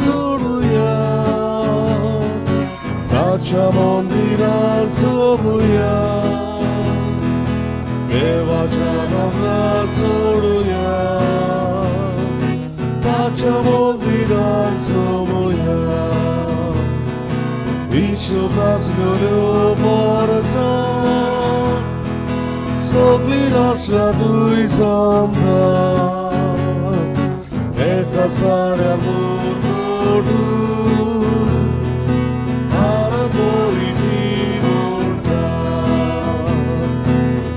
चडुया, ताच्या मंदिरात चोबुया, देवाच्या दोंगरार चडुया, ताच्या मंदिरात चोबुया. हिशोबासल्यो परसा सगळीं राष्ट्रां थंय जमता, एका साड्या म्हणटा,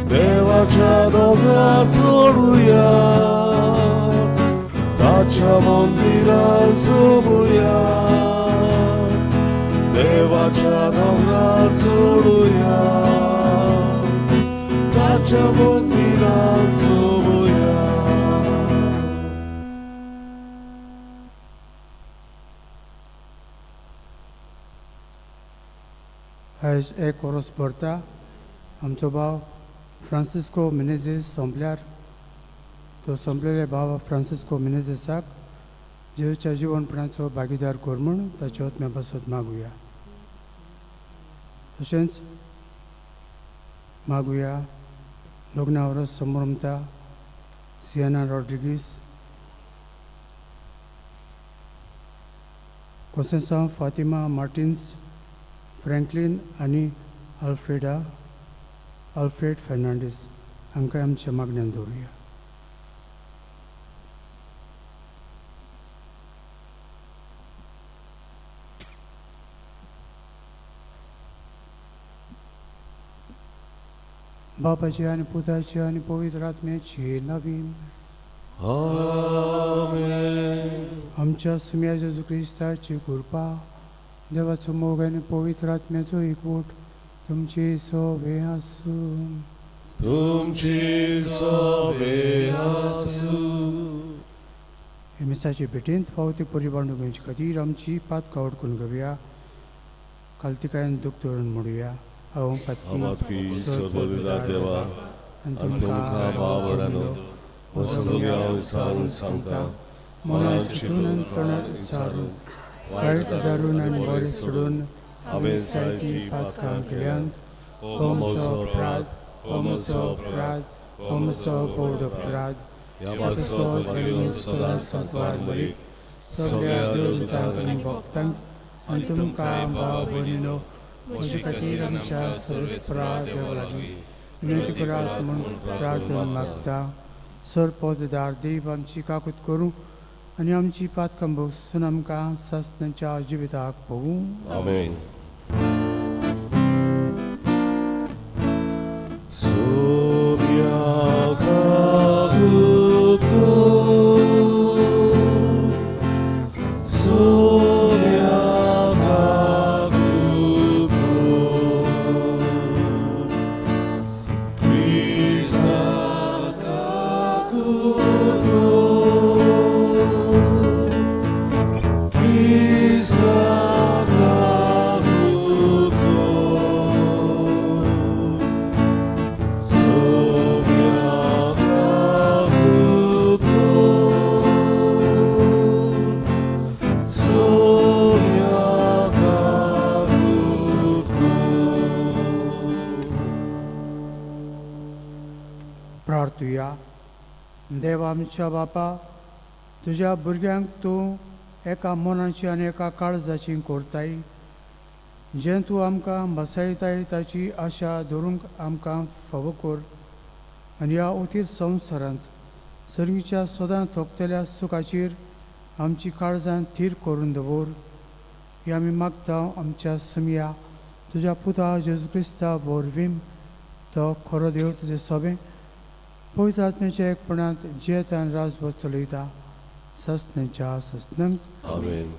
देवाच्या दोंगरार चडुया, ताच्या मंदिरात चोबुया, देवाच्या दोंगरार चडुया, ताच्या मंदिरात चोबुया. आयज एक वरोस भरता आमचो भाव फ्रांसिस्को मिनेझीस सोंपल्यार, तो सोंपलेले भाव फ्रांसिस्को मिनेझीसाक जेजूच्या जिवनपणाचो भागीदार कर म्हूण ताच्या आत्म्या पासत मागुया. तशेंच मागुया लग्ना वरस संभ्रमता सियाना रॉड्रिगीस, कोसेसांव फातिमा मार्टिन्स, फ्रँकलीन आनी अल्फ्रेडा अल्फ्रेड फेर्नांडीस हांकां आमच्या मागण्यान दवरुया. बापाची आनी पुताची आनी पवित्र आत्म्याची नवीन. आमेन. आमच्या सुम्या जेजू क्रिस्ताची कृपा, देवाचो मोग आनी पवित्र आत्म्याचो एकवट तुमची सोबे आसूं. तुमची सोबे आसूं. हे मिसाचे भेटेंत फावो ती परी बांदून घेवचे खातीर आमची पातकां करून घेवया. कालतिकायन दूख धरून म्हणुया, हांव पातकी सर्वविधा देवा आनी तुमकां भाव भयणांनो, म्हजो हांव विचारून सांगता, मनान चिंतून, तोंडार विचारून, वायट दारून आनी बरें सोडून हांवें जायतीं पातकां केल्यांत. हो म्हजो अपराध, हो म्हजो अपराध, हो म्हजो व्हड अपराध. ह्या पासत भगिनी सदांच सांतवार मरीक, सगळ्या देवदूतांक आनी भक्तांक आनी तुमकां भाव भयणीनो म्हजे खातीर आमच्या सर्वेस्परा देवा लागीं विनंती करात म्हूण प्रार्थना मागता. सर पददार देव आमची काकूत करूं आनी आमची पातकां भोगसून आमकां सासणाच्या जिविताक पळोवं. आमेन. सोम्या काकुतो, सोम्या काकुतो, क्रिस्ता काकुतो, क्रिस्ता काकुतो, सोम्या काकुतो, सोम्या काकुतो. प्रार्थुया. देवा आमच्या बापा, तुज्या भुरग्यांक तूं एका मनाची आनी एका काळजाची करताय. जें तूं आमकां बसयताय ताची आशा धरूंक आमकां फावो कर आनी ह्या अथीर संवसारांत सर्गीच्या सदां थोकतल्या सुखाचेर आमची काळजां थीर करून दवर. ही आमी मागता आमच्या समया तुज्या पुता जेजू क्रिस्ता वरवीं, तो खरो देव तुजें सोबें पवित्र आत्म्याच्या एकपणांत जियेता आनी राजवट चलयता ससनेच्या ससनंक. आमेन.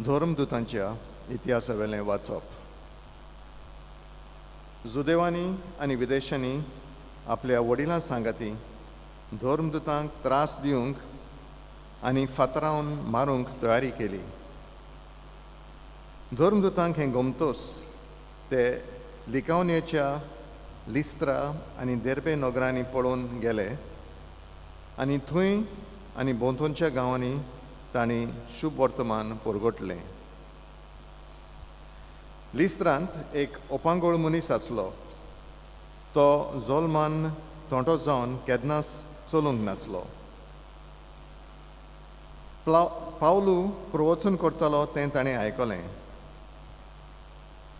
धर्मदूतांच्या इतिहासावेलें वाचप. जुदेवांनी आनी विदेशांनी आपल्या वडिलां सांगाती धर्मदूतांक त्रास दिवंक आनी फातरावन मारूंक तयारी केली. धर्मदुतांक हें गोमतोस ते लिकावनेच्या लिस्त्रा आनी देर्बे नगरांनी पळोवन गेले आनी थंय आनी भोंवतणच्या गांवांनी तांणी शुभ वर्तमान परगटलें. लिस्त्रांत एक ओपांगोळ मनीस आसलो. तो जोलमान थोंटो जावन केन्नाच चलूंक नासलो. पावलू प्रवचन करतालो तें ताणें आयकलें.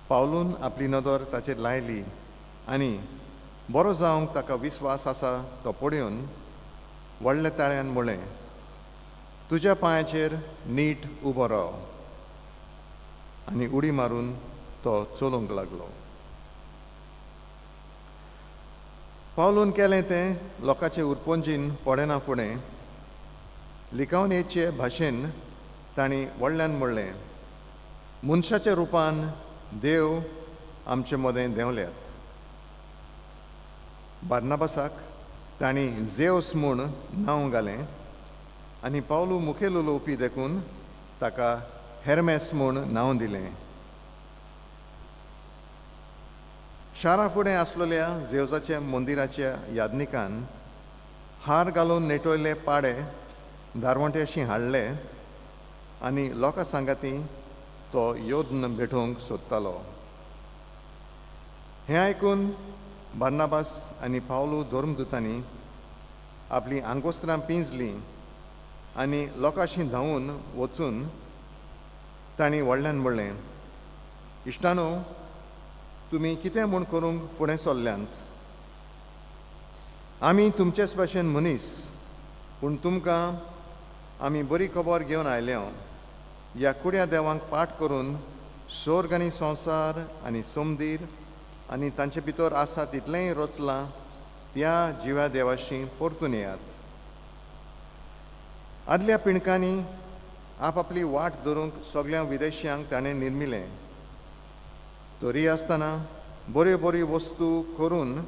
पावलून आपली नदर ताचेर लायली आनी बरो जावंक ताका विस्वास आसा तो पळोवन व्हडल्या ताळ्यान म्हळें, तुज्या पांयाचेर नीट उबो राव. आनी उडी मारून तो चलूंक लागलो. पावलून केलें तें लोकांचे उरपोंजीन पडना फुडें लिकावनेचे भाशेन तांणी व्हडल्यान म्हणलें, मनशाच्या रुपान देव आमचे मदें देंवल्यात. बार्नाबासाक तांणी झेवस म्हूण नांव घालें आनी पावलू मुखेल उलोवपी देखून ताका हेरमेस म्हूण नांव दिलें. शारा फुडें आसलेल्या जेवजाच्या मंदिराच्या यादनिकान हार घालून नेटयल्ले पाडे दारवंट्याशी हाडले आनी लोकां सांगाती तो योद्न भेटोवंक सोदतालो. हें आयकून बार्नाबास आनी पावलू धर्मदुतांनी आपलीं आंगोस्त्रां पिंजलीं आनी लोकांशी धांवून वचून तांणी व्हडल्यान म्हणलें, इश्टानो, तुमी कितें म्हूण करूंक फुडें सरल्यांत? आमी तुमचेच भाशेन मनीस, पूण तुमकां आमी बरी खबर घेवन आयल्या. ह्या कुड्या देवांक पाठ करून सोर्ग आनी संवसार आनी सोमदीर आनी तांचे भितर आसा तितलेंय रचलां त्या जिव्या देवाशी परतून येयात. आदल्या पिणकांनी आपआपली वाट धरूंक सगळ्या विदेशियांक ताणें निर्मिलें. तरी आसतना बऱ्यो बऱ्यो वस्तू करून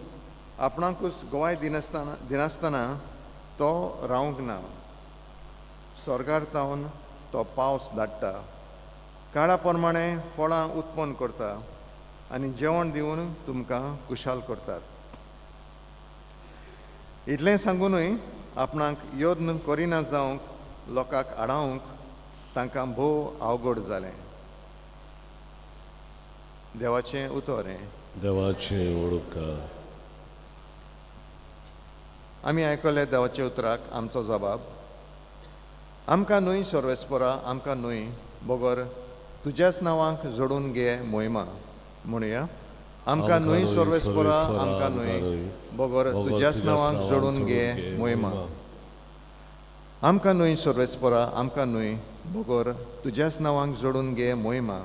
आपणाकूच गवाय दिनासतना तो रावंक ना. स्वर्गार तावन तो पावस धाडटा, काळा प्रमाणे फळां उत्पन्न करता आनी जेवण दिवन तुमकां खुशाल करतात. इतलें सांगुनूय आपणाक यत्न करिना जावंक लोकांक आडावंक तांकां भोव अवघड जालें. देवाचें उतर हें. देवाचें वळख. आमी आयकले देवाच्या उतराक आमचो जबाब, आमकां न्हय सर्वेस्परा, आमकां न्हय, बगर तुज्याच नांवाक जोडून घे मोहिमा. म्हणुया, आमकां न्हय सर्वेस्परा, आमकां न्हय, बगर तुज्याच नांवाक जोडून घे मोहिमा. आमकां न्हय सर्वेस्परा, आमकां न्हय, बगर तुज्याच नांवाक जोडून घे मोहिमा.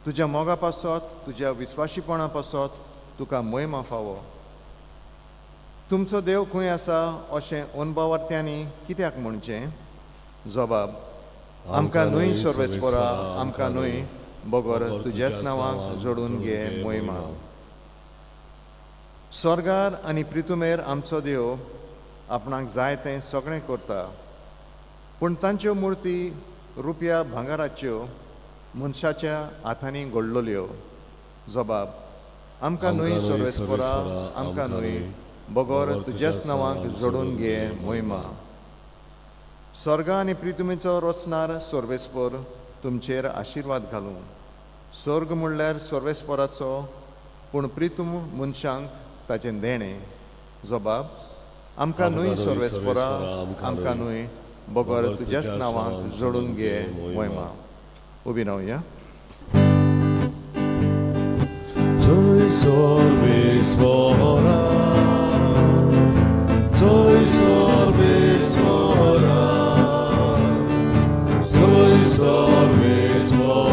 तुज्या मोगा पासत, तुज्या विस्वाशीपणा पासत तुका मोहिमा फावो. तुमचो देव खंय आसा अशें अणभवार्थ्यांनी कित्याक म्हणचें? जबाब, आमकां न्हय सर्वेस्परा, आमकां न्हय, बगर तुज्याच नांवाक जोडून घे मोहिमा. स्वर्गार आनी प्रितुमेर आमचो देव आपणाक जाय तें सगळें करता, पूण तांच्यो मुर्ती रुपया भांगराच्यो मनशाच्या हातांनी घडलेल्यो. जबाब, आमकां न्हय सर्वेस्परा, आमकां न्हय, बगर तुज्याच नांवाक जोडून घे मोहिमा. स्वर्गा आनी प्रितुमेचो रचणार सर्वेस्पर तुमचेर आशिर्वाद घालूं. स्वर्ग म्हणल्यार सर्वेस्पराचो, पूण प्रितूम मनशांक ताचें देणें. जबाब, आमकां न्हय सर्वेस्परा, आमकां न्हय, बगर तुज्याच नांवाक जोडून घे मोहिमा. उबी रावया. जय सर्वेस्परा, जय सर्वेस्परा, जय सर्वेस्परा,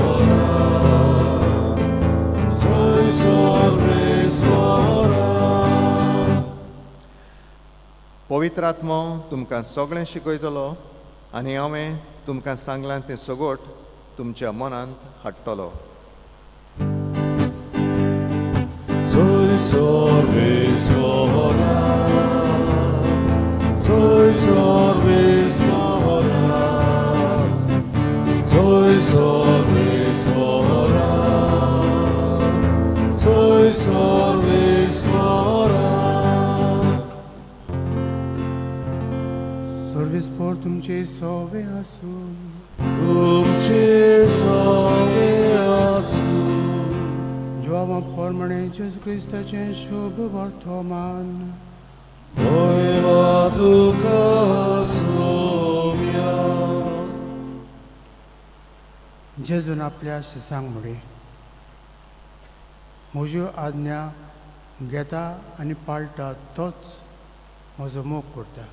जय सर्वेस्परा. पवित्र आत्मो तुमकां सगळें शिकयतलो आनी हांवें तुमकां सांगलां तें सगट तुमच्या मनांत हाडटलो. जय सर्वेस्परा, जय सर्वेस्परा, जय सर्वेस्परा. सर्वेस्पोरा. सर्वेस्पोर तुमचे सोवे आसूं. तुमचे सवे आसूं. जुआंवा प्रमाणे जेजू क्रिस्ताचें शुभ वर्तमान. मोयमा तुका सोम्या. जेजून आपल्या शिसांक म्हळें, म्हज्यो आज्ञा घेता आनी पाळटा तोच म्हजो मोग करता,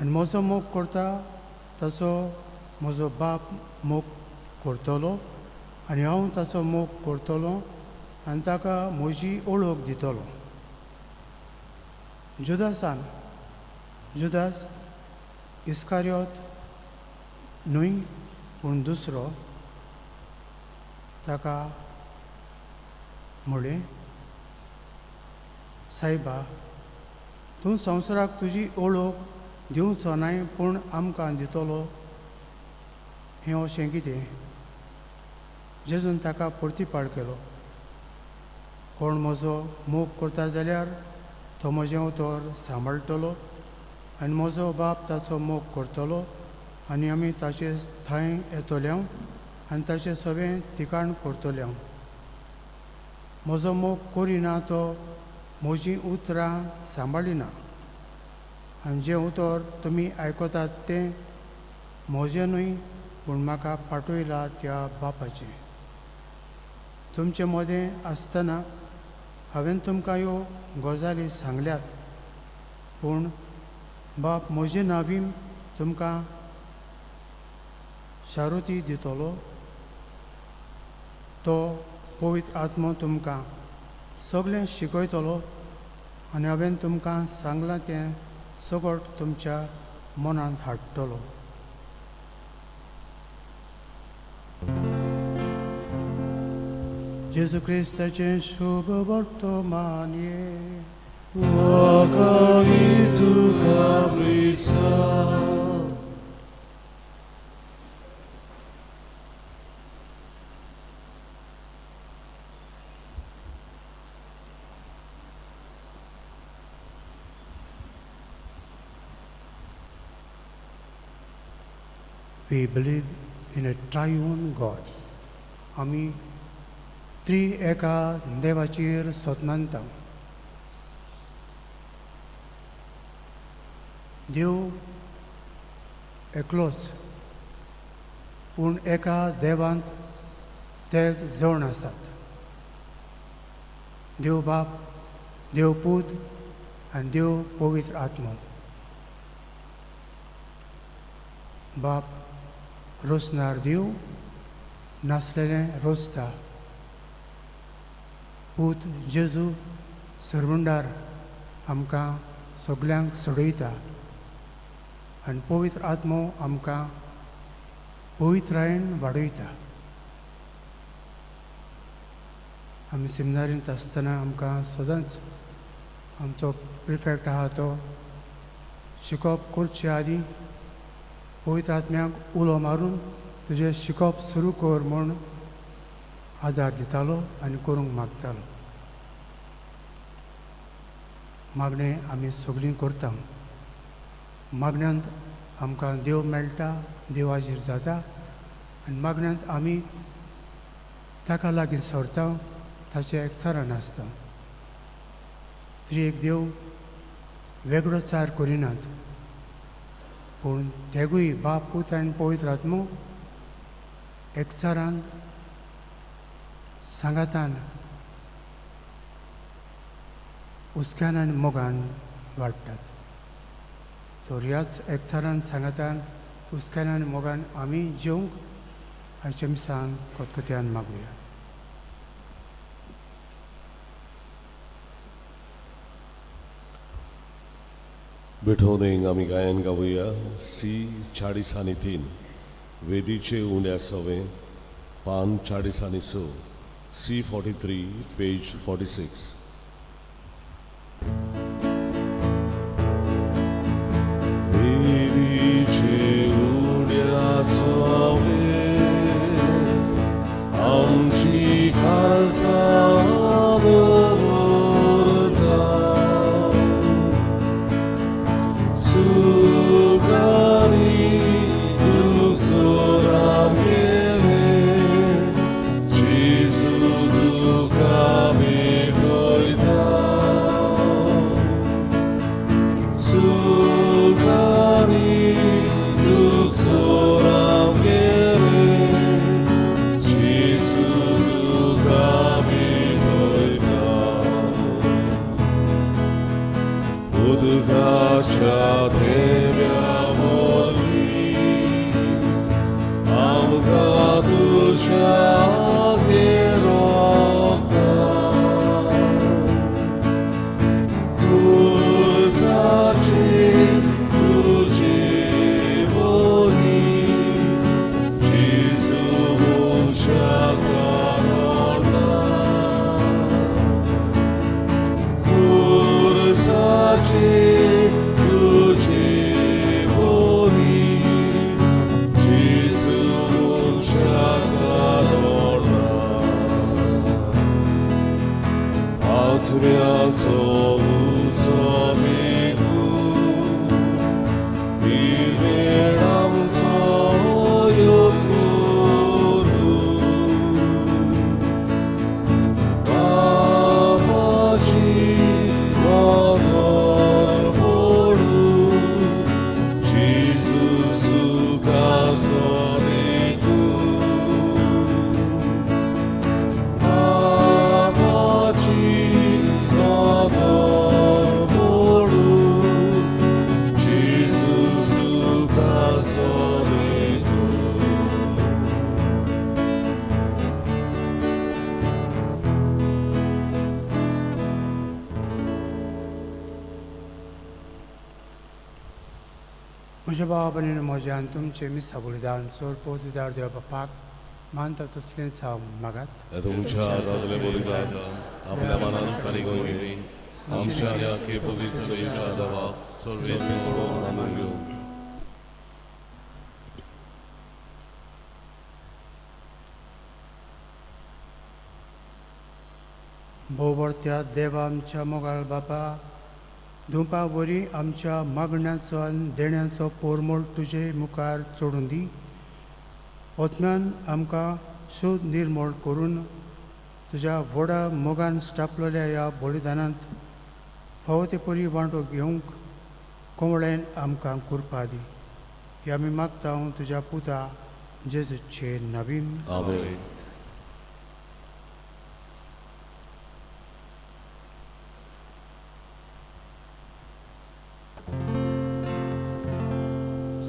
आनी म्हजो मोग करता ताचो म्हजो बाप मोग करतलो, आनी हांव ताचो मोग करतलो आनी ताका म्हजी ओळख दितलो. जुदासान, जुदास इस्कारियोत न्हय पूण दुसरो, ताका म्हळें, सायबा, तूं संवसाराक तुजी ओळख दिवचो नाय पूण आमकां दितलो, हें अशें कितें? जेजून ताका परतीपाळ केलो, कोण म्हजो मोग करता जाल्यार तो म्हजें उतर सांबाळटलो, आनी म्हजो बाप ताचो मोग करतलो, आनी आमी ताचे थंय येतले आनी ताचें सगळें ठिकाण करतले. म्हजो मोग करिना तो म्हजीं उतरां सांबाळिना, आनी जें उतर तुमी आयकतात तें म्हजें न्हय पूण म्हाका पाठयला त्या बापाचें. तुमचे मदें आसतना हांवें तुमकां ह्यो गजाली सांगल्यात, पूण बाप म्हजे नांवीन तुमकां शारुती दितलो, तो पवित्र आत्मो तुमकां सगळें शिकयतलो, आनी हांवें तुमकां सांगलां तें सगट तुमच्या मनांत हाडटलो. जेजू क्रिस्ताचें शुभ वर्तमान. वाखाणी तुका क्रिस्ता. We believe in a triune God. आमी त्रि एका देवाचेर सत मानता. देव एकलोच, पूण एका देवांत ते जण आसात. देव बाप, देव पूत आनी देव पवित्र आत्मो. बाप रोसणार देव, नासलेलें रोसता. पूत जेजू सरवंडार आमकां सगल्यांक सोडयता, आनी पवित्र आत्मो आमकां पवित्रायेन वाडयता. आमी सेमिनारींत आसतना आमकां सदांच आमचो प्रिफेक्ट आहा तो शिकोवप करचे आदीं पवित्र आत्म्याक उलो मारून तुजें शिकोवप सुरू कर म्हूण आदार दितालो आनी करूंक मागतालो. मागणें आमी सगळीं करता. मागण्यांत आमकां देव मेळटा, देव हाजीर जाता, आनी मागण्यांत आमी ताका लागीं सरता, ताचें एकचारान आसता. त्रिएक देव वेगळो चार करिनात, पूण तेगूय बाप, पूत आनी पवित्र आत्मो एकचारान सांगातान हुस्क्यान आनी मोगान वाडटात. तर ह्याच एकचारान सांगातान हुस्क्यान आनी मोगान आमी जेवंक आयच्या मिसान खतखत्यान मागुया. बिठोनेंग आमी गायन गावया सी 43, वेदीचे उण्या सवें, पान 46, सी 43, पेज 46. वेदीचे उण्या सवें आमची काळजां. देवाच्या थेंब्या वरवीं आमकां तुज्या रोखता. तुझाची तुजी बरी जेजू मनशाक रोडला. खुर्साची तुजी बरी जेजू मनशाक रोडला. आत्म्याचो उजो मेघू निर्मेळ आमचो योग करूं. बापाची नदर पडूं, जेजू सुखाचो नेकूं. बापाची नदर पडूं, जेजू सुखाचो नेकूं. म्हज्या भावा भयणीनो म्हज्या आनी तुमचें मिसा बलिदान सोरपो दिदार देवा बापाक मानता तसलेंच हांव मागात. तुमच्या हातांतलें बलिदान आपल्या मनान कारिगो येवन आमच्या ह्या के पवित्र इच्छा देवाक सर्वेस्पर मानून घेवं. भोवबडत्या देवा आमच्या मोगाळ बापा, धुंपा वरी आमच्या मागण्याचो आनी देण्याचो पोरमोळ तुजे मुखार चडून दी. ओतम्यान आमकां शुद्ध निर्मोळ करून तुज्या व्हडा मोगान स्टापलेल्या ह्या बलिदानांत फावो ते परी वांटो घेवंक कोवळ्यान आमकां कृपा दी. हे आमी मागता तुज्या पुता जेजूचे नवीन. आमेन.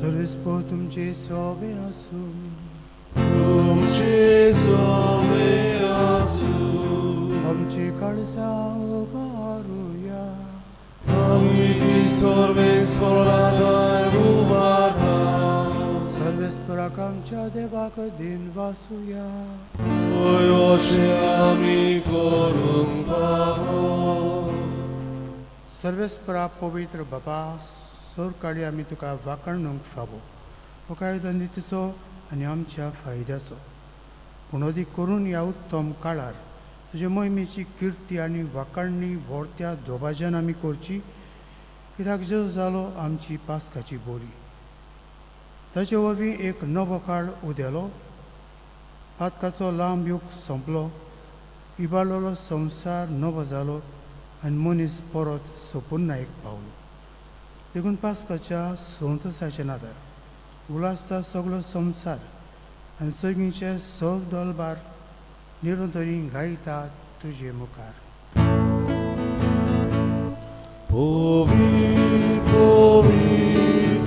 सर्वीस पो तुमचे सोबे आसूं. तुमचे सोबे आसूं. आमची काळजां उबारुया. आमी ती सर्वेस्परादाय उबारता. सर्वेस्पराक आमच्या देवाक दिन वासुया. होय अशें आमी करूंक फावो. सर्वेस्परा पवित्र बाबा, सोरकाळी आमी तुका वाखाणूंक फावो हो कायदो नितीचो आनी आमच्या फायद्याचो. पूण अदीक करून ह्या उत्तम काळार तुजे मोहिमेची किर्ती आनी वाखाणणी व्हरत्या दोबाज्यान आमी करची, कित्याक जेजू जालो आमची पास्काची बोली. ताचे वरवीं एक नवो काळ उदेलो, पातकाचो लांब यूग सोंपलो, इबाडलेलो संवसार नवो जालो आनी मनीस परत सोपुर्णायेक पावलो. देखून पास्काच्या संतोसाच्या नादार उलासता सगलो संवसार आनी सर्गीचे सव दलबार निरंतरी गायता तुजे मुखार. Povi, povi,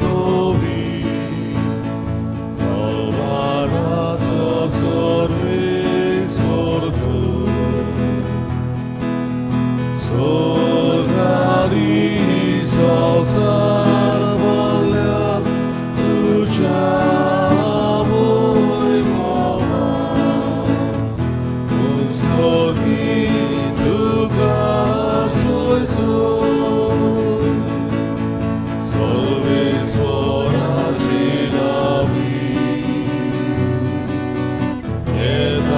povi, Alvarazo sorris fortu, Sorgari salzar volea, Lucia voi mama, Un sorgi duca soi soi, Solvis foraginavi, Et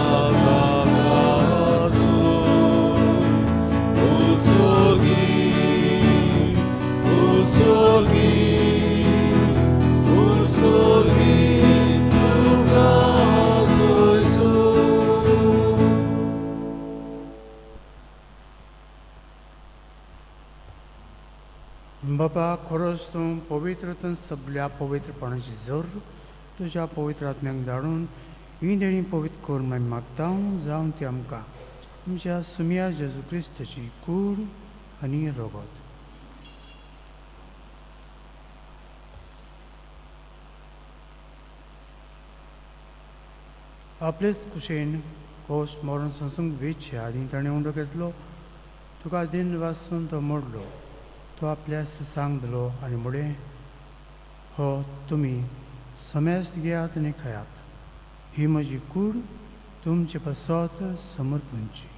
atracasu, Ut sorgi, ut sorgi, ut sorgi, duca soi soi. बाबा, खरोच तूं पवित्रतन सगल्या पवित्रपणाची जर तुज्या पवित्र आत्म्याक धाडून ही देणी पवित्र कर आमी मागता, जावन ती आमकां आमच्या सुमया जेजू क्रिस्ताची कूड आनी रगत. आपलेच कुशेन कोश मरण संसूंक वेचचे आदीं ताणें उंडो घेतलो, तुका दिन वासून तो मोडलो, तो आपल्या सिसांक दिलो आनी म्हणलें, हो तुमी समेस्त घेयात आनी खायात, ही म्हजी कूड तुमचे पासत समर्पणची.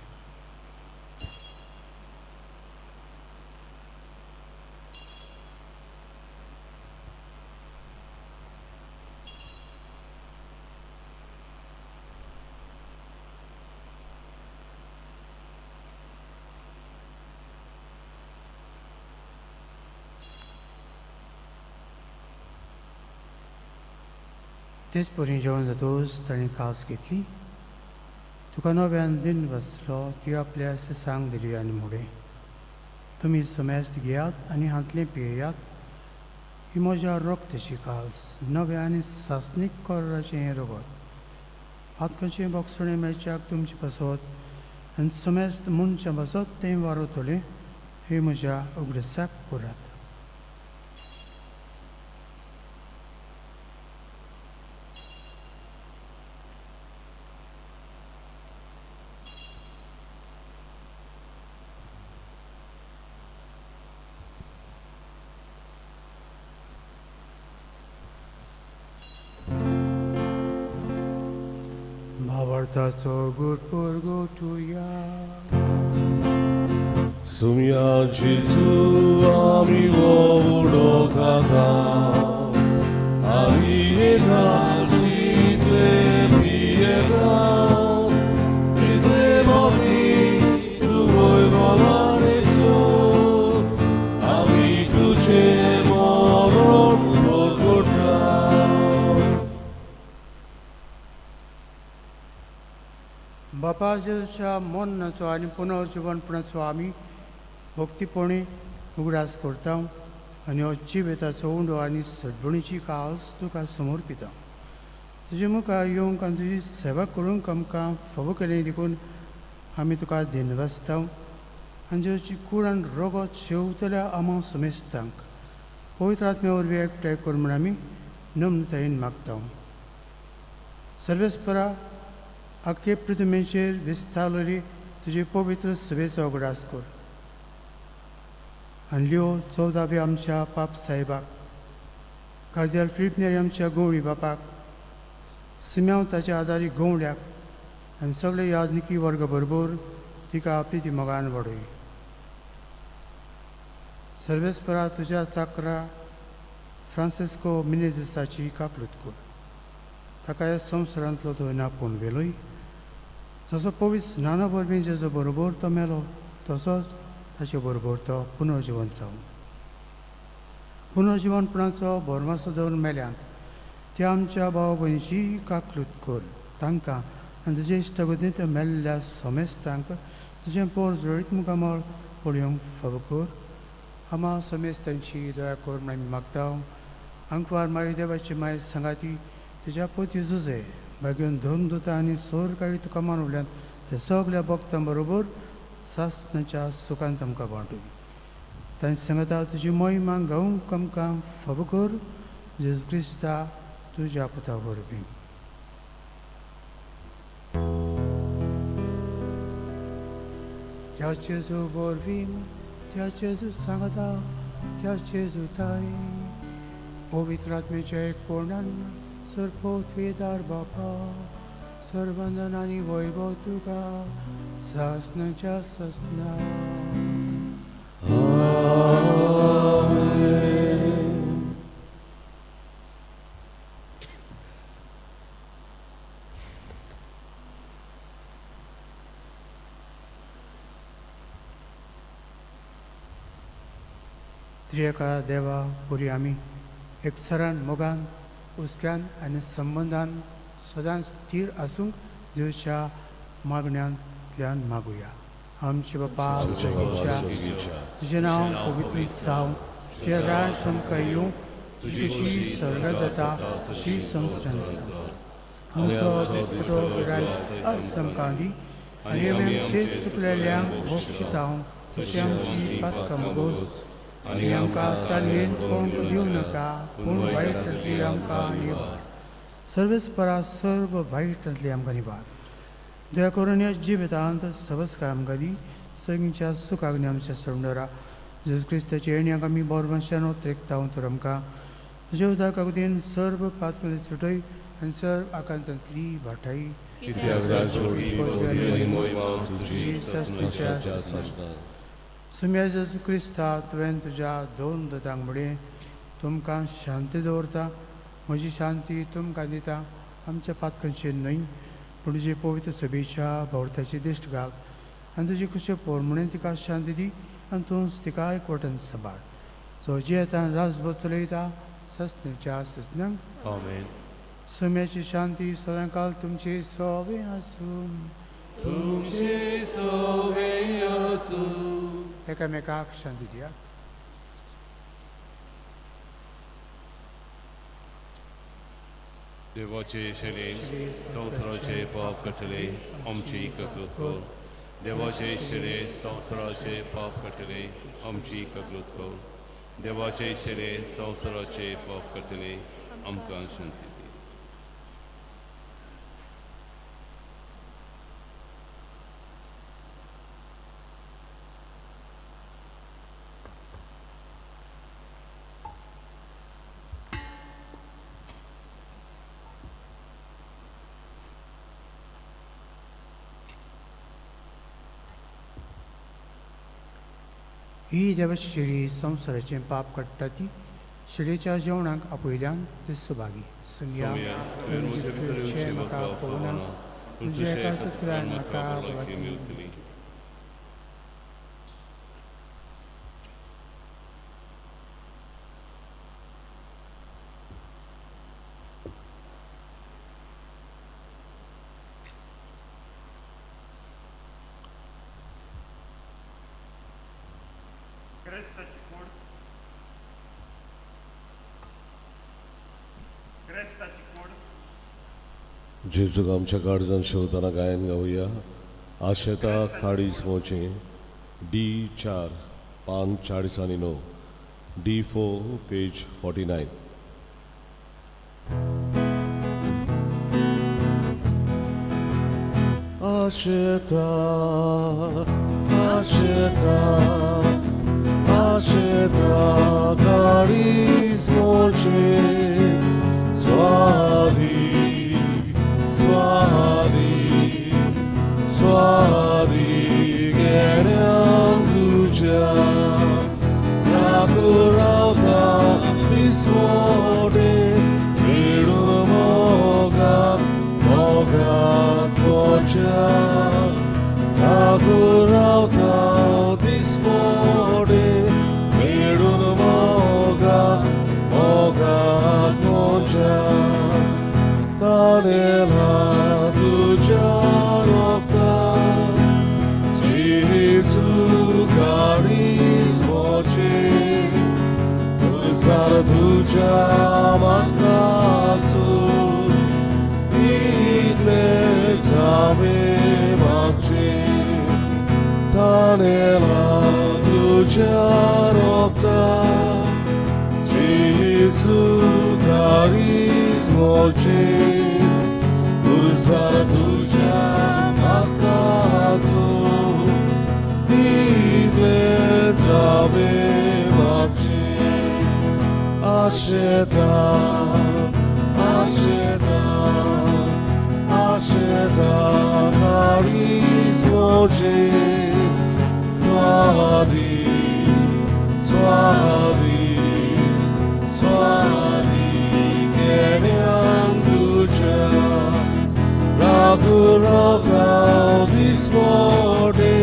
तेच परी जेवण जातकच ताणें कास घेतली, तुका नव्यान दिन बसलो, ती आपल्या सिसांक दिली आनी म्हणलें, तुमी समेस्त घेयात आनी हांतलें पियेयात, ही म्हज्या रक्ताची काल्स, नव्या आनी सासणीक कराराचें हें रगत, पातकाचें बोगसणें मेळच्याक तुमचें पासत आनी समेस्त मनशां पासत तें वारवतलें, हें म्हज्या उगडसाक करात. भावार्थाचो good गोठुया. Sumia Jesu ami wo kata ami egal sitle piega sitle mami tu voi volare su ami tuche moron porta. बापा जेजूच्या मरणाचो आनी पुनर्जिवनपणाचो आमी भक्तीपणी उगडास करता आनी हो जिविताचो उंडो आनी सडबणीची काल्स तुका समर्पिता. तुजे मुखार येवंक आनी तुजी सेवा करूंक आमकां फावो केलें देखून आमी तुका दिनवासता आनी जेजूची कूड आनी रगत शेवतल्या आमा समेस्तांक पवित्र आत्म्या वरवीं एकठांय कर म्हूण आमी नम्रतायेन मागता. सर्वेस्परा आख्खे पृथ्वीचेर विस्तारलेली तुजी पवित्र सभेचो उगडास कर आनी लियो 14व्या आमच्या पाप साहेबाक, कार्दियाल फिलीप नेरी आमच्या गवळी बापाक, सिम्यांव ताच्या आदारी गवळ्याक आनी सगळे यादनिकी वर्ग बरोबर तिका आपली ती मोगान वाडय. सर्वेस्परा तुज्या चाकरा फ्रांसिस्को मिनेझिसाची काकलूत कर, ताका ह्या संवसारांतलो तो नापोवन व्हेलोय, जसो पवित्र स्नाना वरवीं जेजो बरोबर तो मेलो तसोच ताचे बरोबर तो पुनर्जिवन जावं. पुनर्जिवनपणाचो भरमासो दवरून मेल्यांत त्या आमच्या भाव भयणीची काकलूत कर, तांकां आनी तुजे इश्टागतींत मेल्ल्या समेस्तांक तुजें पोर जळीत मुखामळ पळोवंक फावो कर. आमा समेस्तांची दया कर म्हूण आमी मागता. आंकवार मारी देवाची माय सांगाती तुज्या पोती जुजे बागेवन धर्मदुता आनी सोरकाळी तुका मानवल्यान ते सगल्या भक्तां बरोबर सासनाच्या सुखान आमकां वांटुनी. तांचे सांगता तुजी मोहिमा गावंक आमकां फावो कर, जेजू क्रिस्ता तुज्या पुता वरवीं. त्या जेजू वरवीं, त्या जेजू सांगता, त्या जेजू ताई पवित्र आत्म्याच्या एकपणान सर्वोत्वेदार बापा सर्वंदन आनी वैभव तुका सासनाच्या सासना. त्रिएका देवा पुरी आमी एकसरान मोगान हुस्क्यान आनी संबंदान सदांच स्थीर आसूंक दिवच्या मागण्यांतल्यान मागुया. आमचे बापा स्वर्गीच्या, तुजें नांव पवित्र जावं, तुजें राज आमकां येवं, तुजी खुशी स्वर्गांत जाता तशी संवसारांत जावं. आमचो दिसपटो राज आज आमकां दी आनी आमी आमचे चुकलेल्यांक बक्षिता तशी आमची पातकां मोगोस आनी आमकां तालयेन कोण दिवं नाका, पूण वायट तरी आमकां निवार. सर्वेस्परा सर्व वायटांतली आमकां निवार. दया करून ह्या जिवितांत सवस्काय आमकां दी, सगळ्यांच्या सुखाग्नी आमच्या सोडणारा जेजू क्रिस्ताच्या येण्याक आमी बोरवंशान त्रेकता तर आमकां तुज्या उदकागतीन सर्व पातकली सुटय आनी सर्व आकांतांतली वाटाय. कित्याक राजवटी पदवी आनी मोहिमा तुजी सदच्या सदा. सुम्या जेजू क्रिस्ता, तुवें तुज्या दोन दतांक म्हणलें, तुमकां शांती दवरता, म्हजी शांती तुमकां दिता. आमच्या पातकांचेर न्हय पूण तुजे पवित्र सभेच्या भोंवताची दिश्ट घाल आनी तुजी खुशे पोर म्हणून तिका शांती दी आनी तूंच तिका एकवटन सांबाळ, जो जियेता राजभर चलयता ससनेच्या ससनांक. आमेन. सुम्याची शांती सदांकाल तुमची सोवे आसूं. तुमचे सोवे आसूं. एकामेकाक शांती दिया. देवाचे शरीर संवसाराचे पाप कटले, आमची ककृत कर. देवाचे शरीर संवसाराचे पाप कटले, आमची ककृत कर. देवाचे शरीर संवसाराचे पाप कटले, आमकां शांती दी. ही देवाची शेळी संवसाराचें पाप काडटा ती शेळयेच्या जेवणाक आपयल्यान ते सुभागी. सोम्या, तुवें म्हजे भितर येवचें म्हाका फावना, पूण तुज्या एका चित्रान म्हाका भलायकी मेळटली. क्रिस्ताची कूड, क्रिस्ताची कूड. जेजूक आमच्या काळजान शेवतना गायन गावया. आशेता काळीज मोचे, डी 4 पान 40 आनी 9, D4 page 49. आशेता आशेता आशेता काळीज मोचे, स्वादी स्वादी स्वादी घेण्यान तुज्या, राखू रावता दिसवडे मेळून मोगाक मोगाक मोच्या, राखू रावता दिसवडे मेळून मोगाक मोगाक मोच्या. तानेला तुज्या रोगता जेजू काळीज मोचे, तुझार तुज्या मागताचो इतलें जावें मागचें. तानेला तुज्या रोगता जेजू काळीज मोचे, तुझार तुज्या मागताचो इतलें जावें मागचें. आशेता आशेता आशेता काळीज मोचे, स्वादी स्वादी स्वादी घेण्यान तुज्या, राखू रावता दिसवडे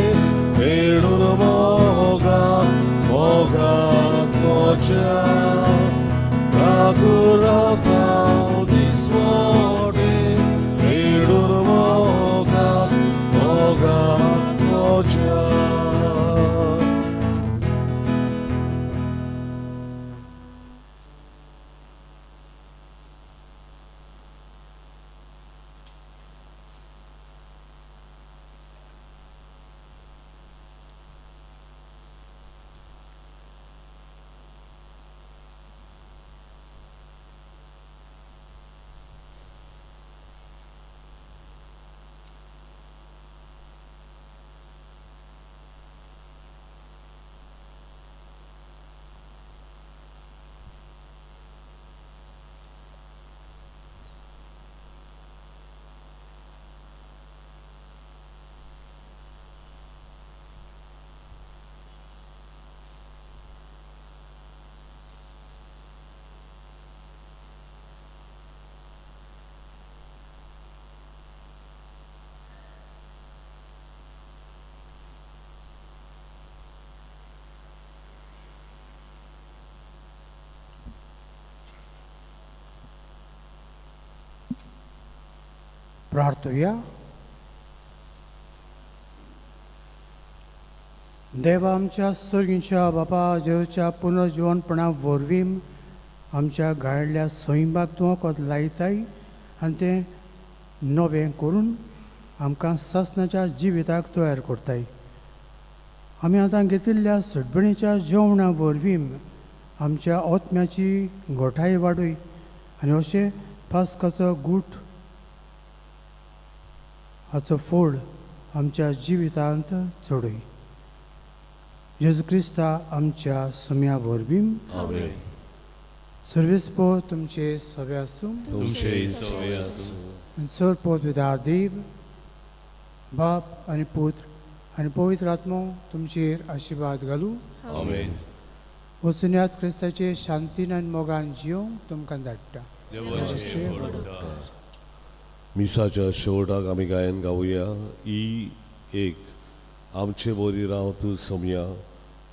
मेळून मोगाक मोगाक मोच्या, राखू रावता दिसवडे मेळून मोगाक मोगाक मोच्या. प्रार्थुया. देवा आमच्या सर्गींच्या बापा, जेजूच्या पुनर्जिवनपणा वरवीं आमच्या गायिल्ल्या सैमाक तूं वखद लायताय आनी तें नवें करून आमकां सासणाच्या जिविताक तयार करताय. आमी आतां घेतिल्ल्या सडबणीच्या जेवणा वरवीं आमच्या आत्म्याची गोठाय वाडय आनी अशें पास्काचो गूट हाचो फोड आमच्या जिवितांत चडय. जेजू क्रिस्ता आमच्या सुम्या वरवीं. आमेन. सर्वेस्पो तुमचे सवे आसूं. तुमचे सवे आसूं. आनी सर पोत देव बाप आनी पुत्र आनी पवित्र आत्मो तुमचेर आशिर्वाद घालूं. आमेन. वचुन्यात क्रिस्ताचे शांतीन आनी मोगान जियोंक तुमकां धाडटा. देवाचे व्हड उपकार. मिसाच्या शेवटाक आमी गायन गावया ई एक आमचे बोरी राव तूं सोमया,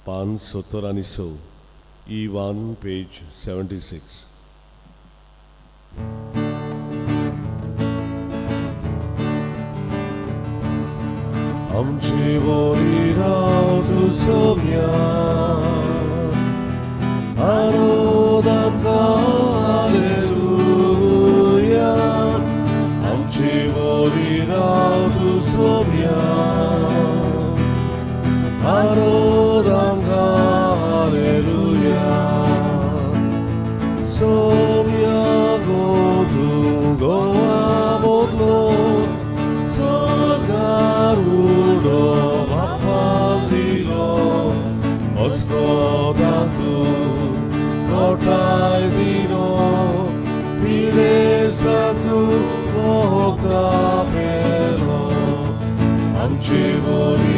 पान 76, E 1, page 76. आमचे बोरी राव तूं सोमया, आनोद आमकां हालेलुया. आमचे बोरी राव तूं सोमया, आनोद आमकां हालेलुया. सोमया गो तूं गोवा मोदलो, सरकार उडो बापान दिलो, अस्कोदां तूं गोठाय दिलो, पिडेसा तूं मोगता पेलो. आमचे बोरी